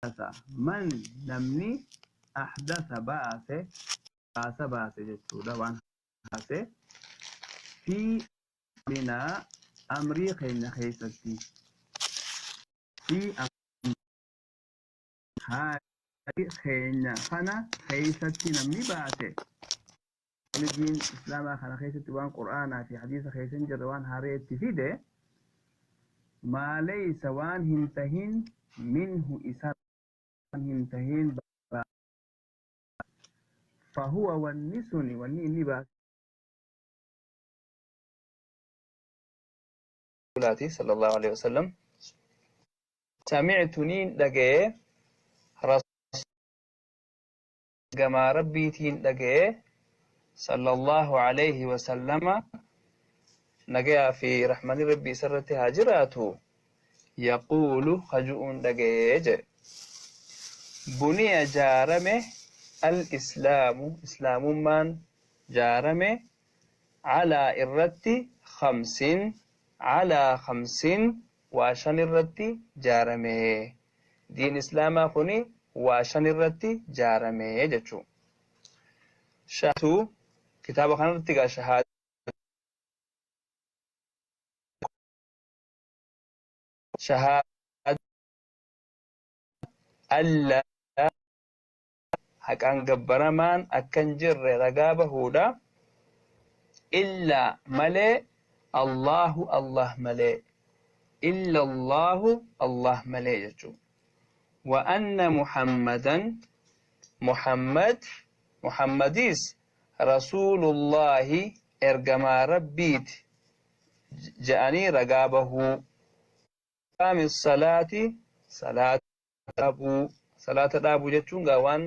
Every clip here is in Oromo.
Man namni ahdasa baase, baasa baase jechuudha, waan baase, fi amrinaa, amrii keenya keessatti, fi haali keenya kana keessatti namni baase, diin islaamaa kana keessatti waan qur'aanaa fi hadiisa keessa hin jirre waan haaree itti fide, maa laysa waan hin tahin, minhu isa hin tahin, fahuwa wanni suni, wanni inni baase sallallahu alaihi wasallam. Samictu niin dhaga'e, gamaa rabbiitiin dhaga'e, sallallahu alaihi wasallama, nagayaa fi rahmani rabbii isarratti haa jiraatu, yaquulu kaju'uun dhaga'ee jedhe: buniya jaarame, al-islaamu islaamummaan jaarame, calaa irratti, khamsin, calaa khamsin, waa shan irratti jaarame. Diin islaamaa kuni waa shan irratti jaarame jechuu. Shatu kitaaba kanarratti gaa shahaada alla haqaan gabbaramaan akkan jirre ragaa bahuudha, illaa malee, allahu allah malee, illa allahu allah malee jechuu, wa anna muhammadan muhammad muhammadis rasuulullaahi ergamaa rabbiiti je'anii ragaa bahuu, iqaami salaati salaata dhaabuu. Salaata dhaabuu jechuun gaa waan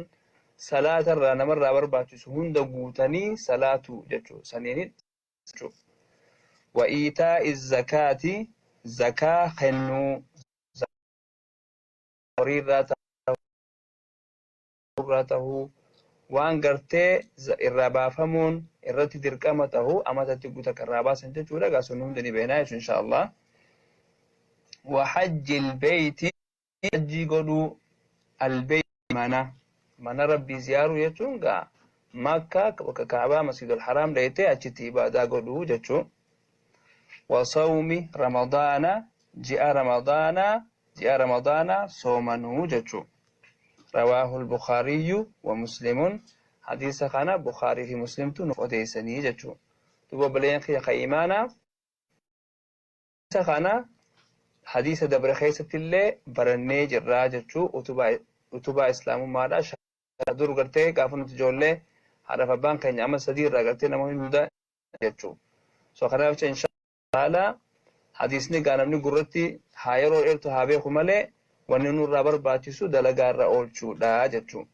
salaata irraa namarraa barbaachisu hunda guutanii salaatu jechuu saniini jechuu, wa iitaa'i zakaati zakaa kennuu, horii irraa tahuu, waan gartee irraa baafamuun irratti dirqama tahu amatatti guuta kan irraa baasan jechuudha. Gaa sun hundi ni beeknaa jechuun insha Allah. Wa hajji albeeyti hajjii godhuu, albeeyt mana rabbii ziyaaruu jechuun gaa Makka bakka Kaabaa Masjidul Haraam dheeytee achitti ibaadaa godhuu jechuu, wa sawmi ramadaana ji'a ramadaana soomanuu jechuu. Rawaahu al-Bukhaariyyu wa Muslimun. Hadiisa kana Bukhaarii fi Muslimtu nuuf odeessanii jechuu. Duuba obboleeyyan kiyya ka imaanaa, hadiisa kana hadiisa dabre keessatti illee barannee jirraa jechuu. Utubaa islaamummaadha. Dur gartee gaafa nuti ijoollee haadhaaf abbaan keenya amma 3 irraa gartee nama hunda jechuu. So kanaaf jecha insha Allah hadiisni gaa namni gurratti haa yeroo dheertu haa beeku malee, wanni nurraa barbaachisu dalagaa irra oolchuudha jechuu.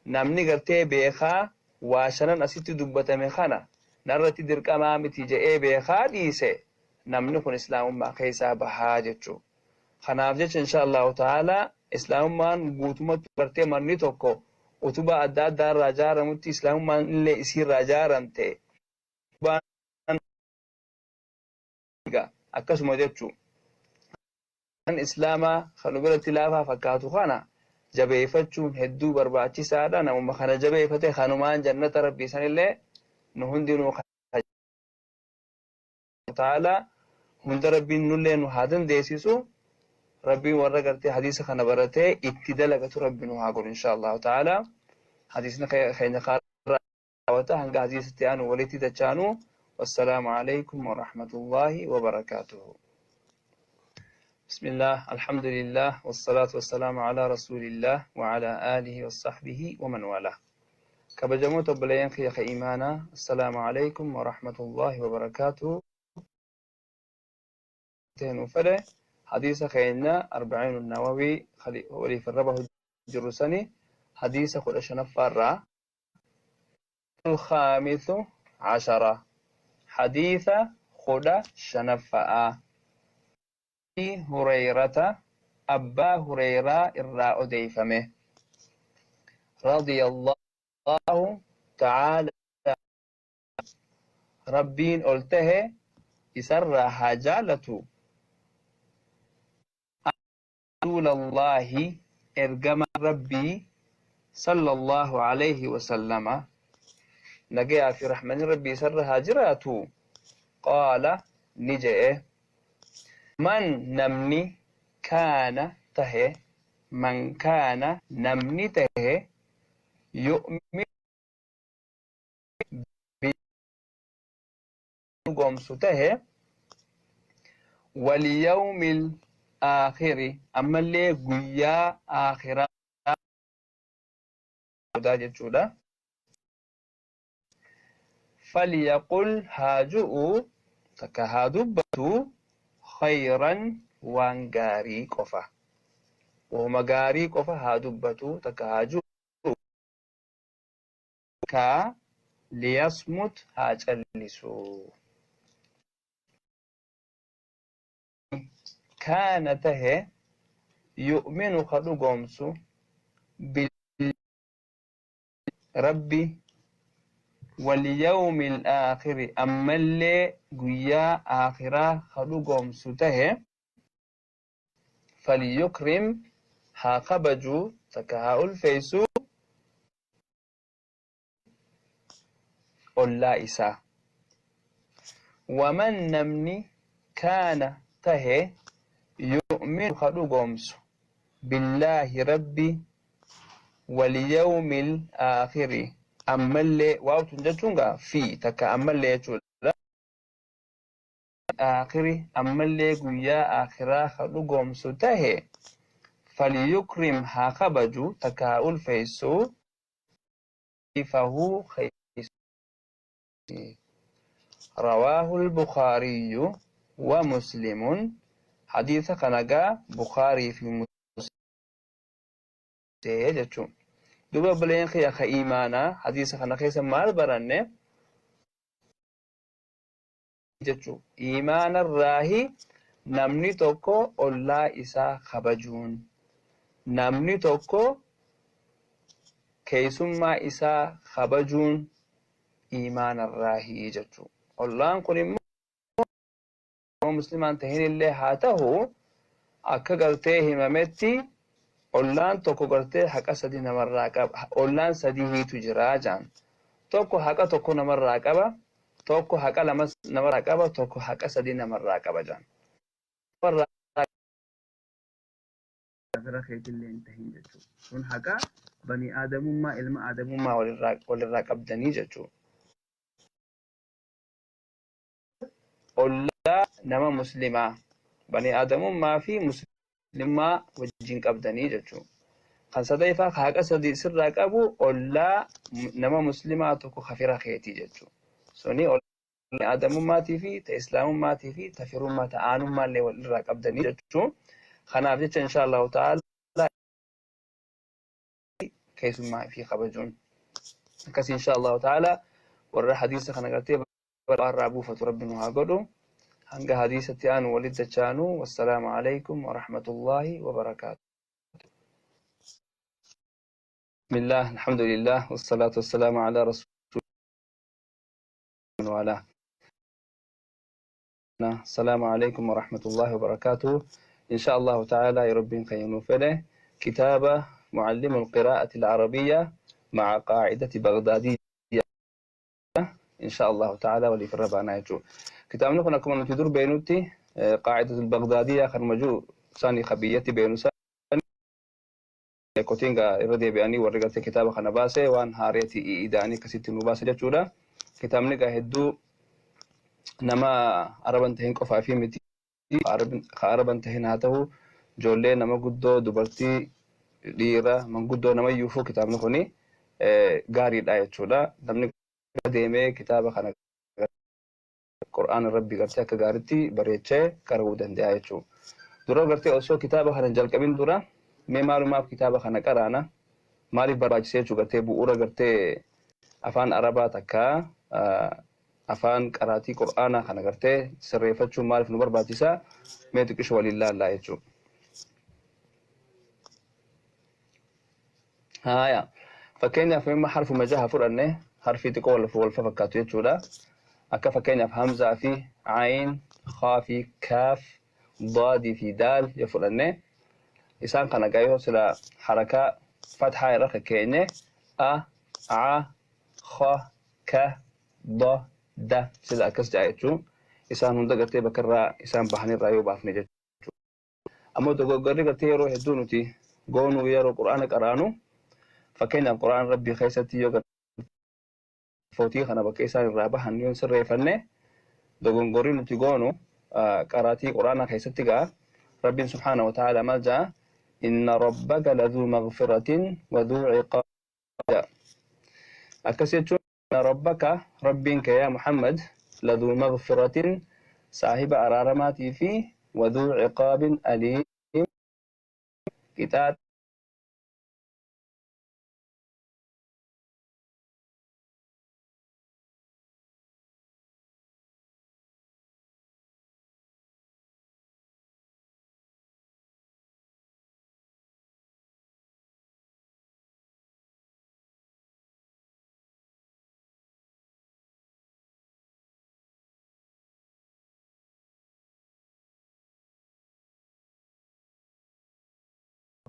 Namni gartee beekaa waa shanan asitti dubbatame kana narratti dirqamaa miti je'ee beekaa dhiise, namni kun islaamummaa keessaa bahaa jechuu. Kanaaf jecha insha Allahu ta'ala islaamummaan guutumatti gartee manni tokko utubaa adda addaa irraa ijaaramutti islaamummaan illee isiirraa ijaaramte utubaan akkasuma jechuu. Kan islaamaa kan biratti laafaa fakkaatu kana jabeeffachuun hedduu barbaachisaadha. Namuma kana jabeeffate kanumaan jannata rabbii sanillee nu hundinuu ta'ala hunda rabbiin nullee nu haa dandeessisu. Rabbiin warra gartee hadiisa kana baratee itti dalagatu rabbi nu haa godhu insha Allahu ta'ala. Hadiisni keenya raawwata. Hanga hadiisatti aanu walitti dachaanu, wassalaamu alaykum warahmatullaahi wabarakaatuhu. بسم الله، الحمد لله، والصلاة والسلام على رسول الله وعلى آله وصحبه ومن والاه. Kabajamoota obboleeyyan kiyya ka iimaanaa, assalaamu alaykum warahmatullaahi wabarakaatuhu. Teenuu fedhe hadiisa keenya Arbaciin Nawawii waliif irra bahu jirru sani hadiisa 15ffaarraa الخامس عشر حديث 15ffaa. هريرة أبا هريرة إرى أديفمه رضي الله تعالى ربين قلته إسر حجالته، رسول الله Ergamaan Rabbii sallallahu alayhi wasallama nagayaa fi rahmanni Rabbii isarra haa jiraatu qaala ni je'e man namni kaana tahe man kaana namni tahe yu'minu dhugoomsu tahe walyawmil aakhiri ammallee guyyaa aakhiraa jechuudha. Falyaqul haa ju'u takka haa dubbatu khayran waan gaarii qofa. Wahuma gaarii qofa haa dubbatu takka haa ju'u ka liyasmut haa callisu. Kaana tahe yu'minu ka dhugoomsu rabbi walyawmil aakhiri ammallee guyyaa aakhiraa ka dhugoomsu tahe falyukrim haa kabaju takka haa ulfeeysu ollaa isaa. Waman namni kaana tahe yu'minu ka dhugoomsu billaahi rabbi walyawmil aakhiri ammallee waawtun jechuun gaa fi takka ammallee jechuudha. Aakhiri ammallee guyyaa aakhiraa ka dhugoomsu tahe falyukrim haa kabaju takka haa ulfeessu fahu رواه البخاري ومسلم حديث كنغا بخاري في مسلم jechuun duba obboleen kiyya ka iimaanaa hadiisa kana keessa maal baranne jechuu iimaanarraahi namni tokko ollaa isaa kabajuun namni tokko keessummaa isaa kabajuun iimaanarraahi jechuu ollaan kun immoo muslimaan tahin illee haa ta'u akka gartee himametti ollaan tokko gartee haqa sadi namarraa qaba ollaan sadii hiitu jira jaan tokko haqa tokko namarraa qaba tokko haqa lama namarraa qaba tokko haqa sadi namarraa qaba jaan. Fira keetillee hin tahin jechuudha. Kun haqa bani aadamummaa ilma aadamummaa walirraa qabdanii jechuudha. Ollaa nama muslimaa bani aadamummaa fi muslimaa wajjin qabdanii jechuudha. Kan sadaffaa haqa sadii sirraa qabu ollaa nama muslimaa tokko kafira keetii jechuudha. Suni ollaa aadamummaatii fi ta islaamummaatii fi ta firummaa ta aanummaallee walirraa qabdanii jechuudha. Kanaaf jecha insha Allahu ta'ala keessummaa fi kabajuun akkas insha Allahu ta'ala warra hadiisa kana gartee irraa buufatu rabbi nu haa godhu. Hanga hadiisatti aanu walitti dachaanu wassalaamu alaikum warahmatullaahi wabarakaatu. Bismillah, alhamdulillah, wassalaatu wassalaamu ala rasuul wala. السلام عليكم ورحمة الله وبركاته. إن شاء الله تعالى يربين خينو فله كتابة معلم القراءة العربية مع قاعدة بغدادية إن شاء الله تعالى ولي في الربع نايجو كتاب نكون كما نتدور بينوتي قاعدة البغدادية خرمجو ثاني خبيتي بينو ثاني كوتينغا إردي بأني ورقت كتابة خنباسة وان هاريتي إيداني كسيتي نباسة جتشورا كتاب نكا هدو نما عربان تهين قفا في متي عربان تهين هاته جولي نما قدو دبرتي dhiira manguddoo nama iyyuufuu kitaabni kuni gaariidha jechuudha. Namni deemee kitaaba kana Qur'aana Rabbii gartee akka gaariitti bareechee qara'uu danda'a jechuudha. Dura gartee osoo kitaaba kana jalqabin dura mee maalumaaf kitaaba kana qaraana maaliif barbaachisee jechuudha gartee bu'uura gartee afaan Arabaa takka afaan qaraatii Qur'aanaa kana gartee sirreeffachuun maaliif nu barbaachisa mee xiqqisho waliin laallaa jechuudha. Haya fakkeenyaaf immoo harfuma jaha fudhanne harfii xiqqoo wal fakkaatu jechuudha. Akka fakkeenyaaf hamzaa fi ayin, khaa fi kaaf, daadii fi daal yoo fudhanne Isaan kana gaayoo sila harakaa fathaa irra kakkeenye a a kha ka da da sila akkas ja'a jechuun isaan hunda gartee bakka irraa isaan bahanirraa yoo baafne jechuudha. Ammoo dogoggorri gartee yeroo hedduu nuti goonuu yeroo quraana qaraanu fakkeenyaaf quraana rabbii keessatti yoo footii kana bakka isaan irraa bahan yoo sirreeffanne dogongorri nuti goonu qaraatii quraana keessatti gaa rabbiin subhaana wa ta'aala maal ja'a inna rabbaka laduu maghfiratin wa dhuu ciqaab akkas jechuun inna rabbaka rabbiin kee yaa Muhammad laduu maghfiratin saahiba araaramaatii fi wa dhuu ciqaabin aliim qixaaxa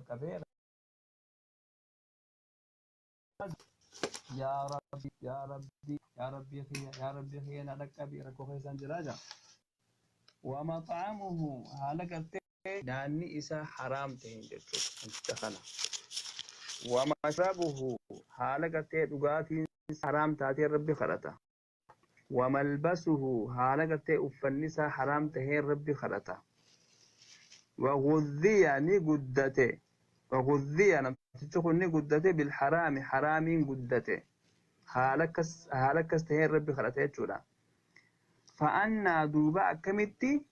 qabee yaa rabbi yaa rabbi yaa rabbi kiyya yaa rabbi kiyya na dhaqqabi rakkoo keessaan jiraa jaa ومطعمه haala gartee nyaanni isaa haraam ta'een jechuudha namticha kana ومشربه haala gartee dhugaatiin haraam taateen rabbi kadhata وملبسه haala gartee uffanni isaa haraam taheen rabbi kadhata وغذي ni guddate وغذي namtichi kun ni guddate bilharaami haraamiin guddate haala akkas taheen rabbi kadhate jechuudha فأنا دوبا أكمتي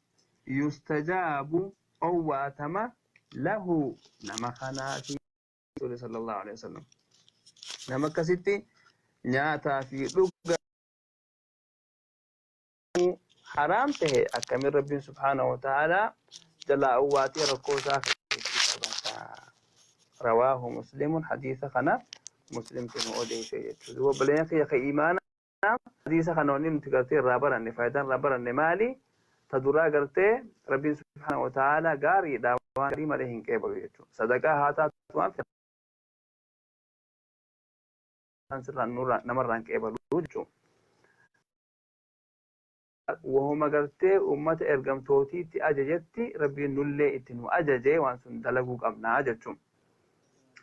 يستجاب أواتما له نما خناتي صلى الله عليه وسلم نما كستي نياتا في لغة حرام ته أكمل ربي سبحانه وتعالى جل أواتي ركوزا رواه مسلم حديث خنا مسلم تنو أوديسي وبلين خي إيمانا hadiisa kana wanni nuti gartee irraa baranne faayidaan irraa baranne maali ta duraa gartee rabbiin subhaanahu wa ta'aala gaariidha waan gaarii malee hin qeebalu jechuudha sadaqaa haa taatu waan fedhan sirraan namarraa hin qeebalu jechuudha. Wahuma gartee uummata ergamtootiitti ajajetti rabbiin nullee itti nu ajaje waan sun dalaguu qabnaa jechuudha.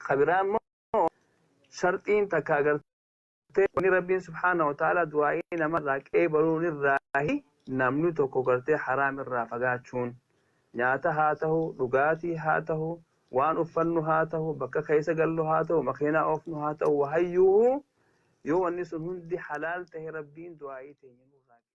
Kabiraa immoo sharxiin takka agartee wanni rabbiin subhaanahu wa ta'aala du'aa'ii namarraa qeebaluun irraahi namni tokko gartee haraam irraa fagaachuun nyaata haa ta'u dhugaatii haa ta'u waan uffannu haa ta'u bakka keessa gallu haa ta'u makiinaa oofnu haa ta'u wahayyuu yoo wanni sun hundi halaal tahe rabbiin du'aa'ii teenya nurraa